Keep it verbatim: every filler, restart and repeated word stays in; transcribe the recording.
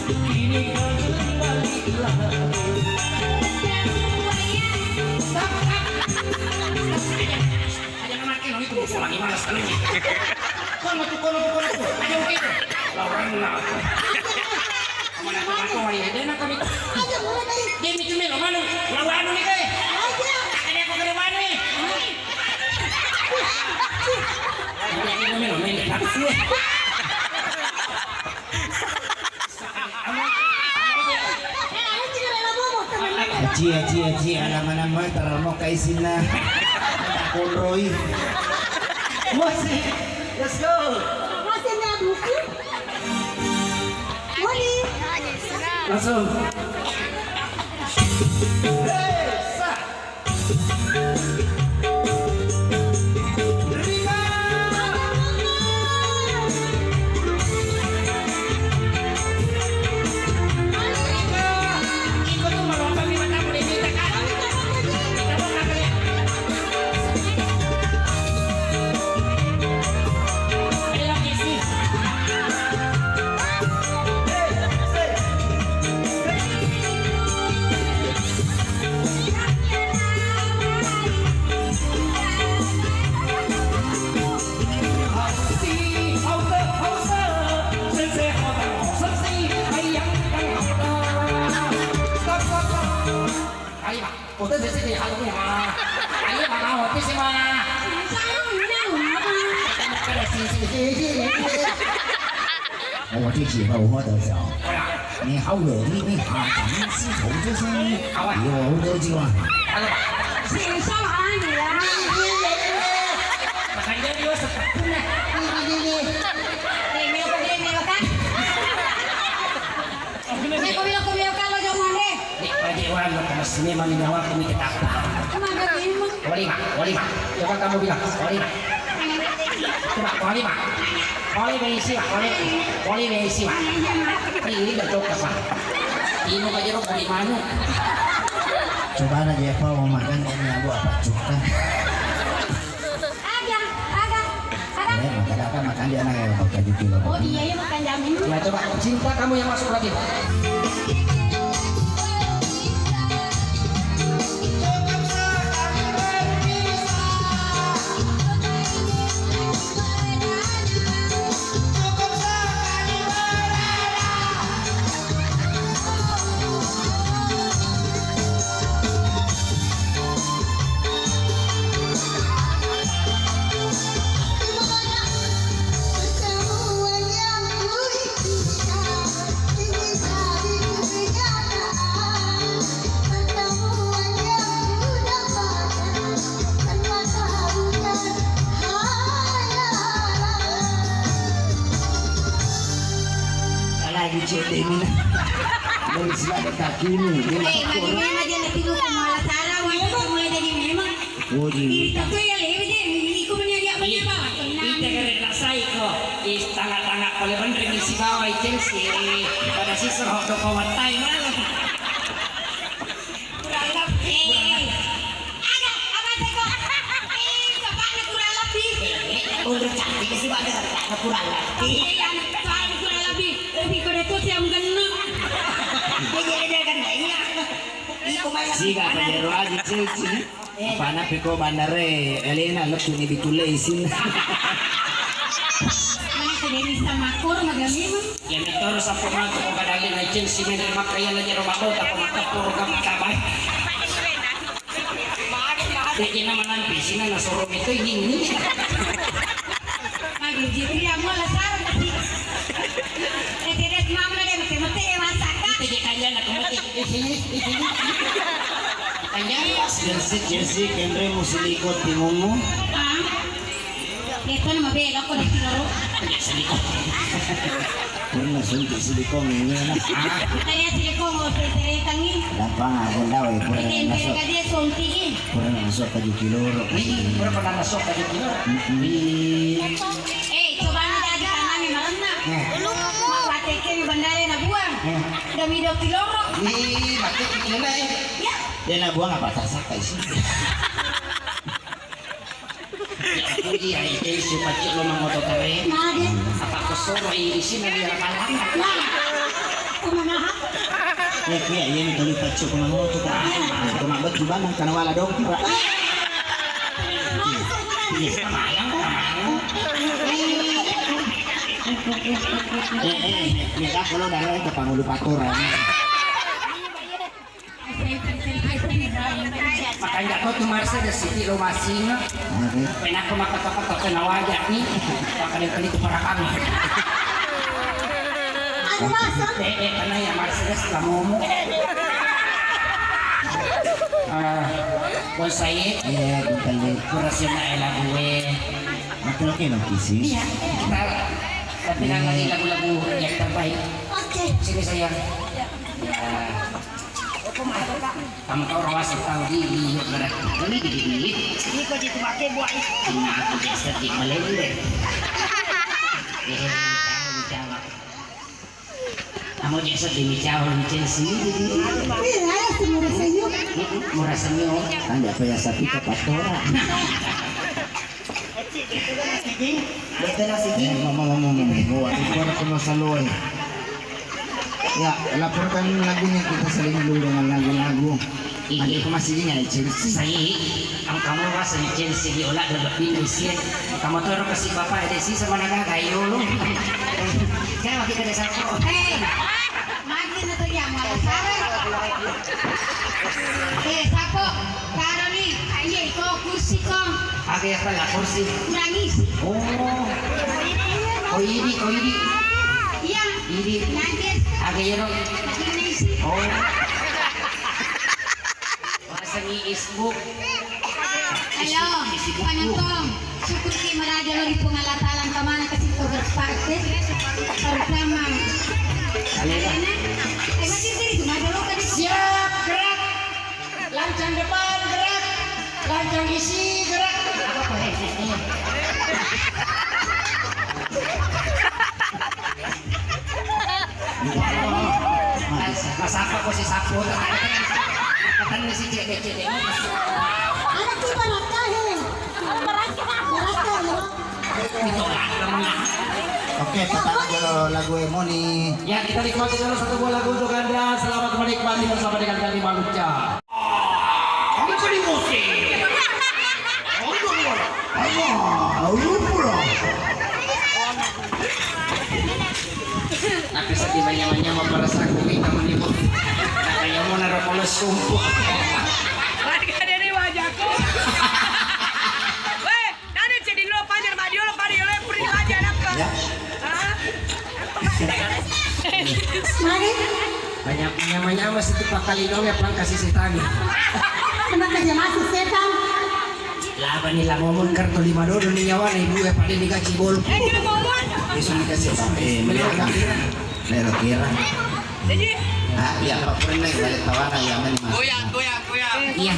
Aja' na makkeda itu, lagi malas kali. Kono tu, kono tu, kono tu. Aja' oke tu. Lawanna. Mana tu, mana tu, mana tu. Dia itu melo mana? Lawannu ni kai. Tadi aku ke rumah ni. Dia itu melo, melo. Aci, aci, aci, alamana mai taramo kaisinna. Konroi. Wasi, let's go. Langsung. Hei, sa. Ayo, Pak. Boten sesi di halu ya. Ayo, Pak, mau habis ya, Pak. Kada sisi, sisi. 我这几个我都知道。你好有力，你好，咱们是投资生，有的就啊。Halo, Pak. Sing sama ni ya. Makanya dia seperti ni. Ni, ni, ni, ni. Ni, ni, ni, ni, ni. Ni, ko bilang, ko bilang kalau jauh mana? Dek, Pak Dewan, maka mesinnya mami nyawa kami ketapa. Mana memang? Wali, Pak. Wali, Pak. Coba kamu bilang, Wali, Pak. Coba, Wali, Pak. Wali, berisi, Pak. Wali, Wali, berisi, Pak. Ini udah cocok, Pak. Ini aja, Pak, di mana? Coba aja, Pak, mau makan ini, Bu, apa cuka? Aga, aga, aga. Eh, makan apa? Makan dia, anak, ya, makan di kilo. Oh iya, iya, makan jamin. Ya, coba, cinta kamu yang masuk lagi. Lagi cedde ini. Dari sila ada kaki ini. Eh, bagaimana dia nanti lu kemala sarang, wajah mulai dari memang. Oh, iya. Iri tatu ya, lewe je, iko meni aja apa ya, Pak? Tenang. Ite kare rasai ko, is tanga-tanga pole benreng isi bawa i Chelsea, pada sisa hot dog ko wattai mana? Kurang lebih. Ada, apa teko? Eh, cepatnya kurang lebih. Eh, udah cantik sih, Pak, ada kurang lebih. Iya, cepatnya kurang lebih. Lebih pada tuh siang genep. Dia jadi dia kan, iya. Iko main. Siga apa jero aja Chelsea. Apana piko bandare, elena lettu ni bitulle isin. Mana ko Dewi sama Kur, maga memang. Ya, mitoro sappo matu ko kadalli na Chelsea menre makkayana jero mabbota ko makkappo ro gam tabai. Tejena manampi sina nasoro mito ini. Magi jitri ammo lasar. Eh, tidak mama deh, mete-mete ya masak. Itu je kalian aku mete. Eh, sini, eh, sini. Kalian pas. Jersey, jersey, kenre musi likot timungu. Ah. Itu nama bela kok di kilo. Pernah suntik silikon ini, nah. Tanya silikon mau cerita tangi. Gampang, aku tahu ya, pernah masuk. Dia suntik. Pura naso Kaju Kiloro. Ih, pura pernah naso Kaju Kiloro. Mm-mm. Ih. Eh, coba ni tadi tanami marenna. Eh. Mapatekke mi bandare na buang. Eh. Dami do Kiloro. Ih, mate Kiloro, eh. Ya. Dia na buang apa tasaka isi. Ya, aku iya, iya, isi pacik lo mangoto kare. Nah, dia. Apa kesoro isi na dia palang. Nah. Eh, iya, iya, ini tuli paccu ko mangoto, Kak. Ko mabettu bang, kana wala dong, Kak. Iya, malang, Kak, malang. Eh, eh, eh, ini dah kalau darah itu pangulu patoran. Makanja' to tu Mercedes siti lo masing. Oke. Penako maka toko-toko na waja'ni. Pakkali-kali tu parakang. Anu masuk. Eh, eh, karena ya Mercedes lah momo. Ah, bonsai. Iya, bukan le. Kurasiona ela gue. Betul ke no kisi. Iya. Kita, tapi lagi lagu-lagu yang terbaik. Oke. Sini sayang. Ya. Kamu tahu rawa sih tahu di, di, di, di, di, di. Ini kok dipakai buat ini. Nah, aku jadi sedih meleleh. Eh, bicara, bicara. Kamu jadi sedih, bicara, bicara sini, di, di. Iya, ya, semua senyum. Murah senyum. Tanda apa ya, sapi ke pastora. Bete nasi. Eh, mama, mama, mama. Wah, itu ada kena saloe. Ya, laporkan lagunya, kita seling dulu dengan lagu-lagu. Iya. Ada ke masih ingat, Chelsea. Saya, kamu, kamu rasa Chelsea di olah ada lebih usia. Kamu tuh orang kasih bapak ada sih sama naga kayu lu. Saya waktu kita satu. Hei, mati na tu ya, malah salah. Eh, sapo, taroni, ayo iko kursi ko. Aga ya pala kursi. Kurang isi. Oh. Ko idi, ko idi. Iya. Idi. Najis. Aga iyaro. Najis. Oh. Masangi isbu. Halo, panonton. Syukurki maraja lo ri Puang Allah Taala, engka maneng kasi to berpraktek. Pertama. Alena. Eh, masih diri tu, maju lo tadi. Siap, gerak. Lancang depan, gerak. Lancang isi, gerak. Apa, apa, eh, eh, eh. Nasaba ko si sapu, katanya si cedek-cedek. Anak kita barakah, he. Barakah, ya. Oke, tetap dulu lagu Emoni. Ya, kita nikmati dulu satu buah lagu untuk Anda. Selamat menikmati bersama dengan kami, Maluca. Kamu kali emosi. Kamu dulu. Apa? Lu pula. Tapi sedih banyak-banyak mau perasaan kita menipu. Kayak mau naruh polos sumpah. Warga dari wajahku. Weh, Nana jadi lo panjer madi lo pari lo puri aja napa? Ya. Hah? Mari. Banyak nyama-nyama situ pakali dong ya pangkasi setan. Kenapa dia masuk setan? Laba ni lama mon kartu lima dodo ni nyawa ni ibu ya pada ni gaji bol. Eh, dia mau mon. Bisa dikasih sampai. Eh, melihat kan? Lero kira. Jadi. Ah, iya apa pernah balik tawana ya men mas. Goyang, goyang, goyang. Iya.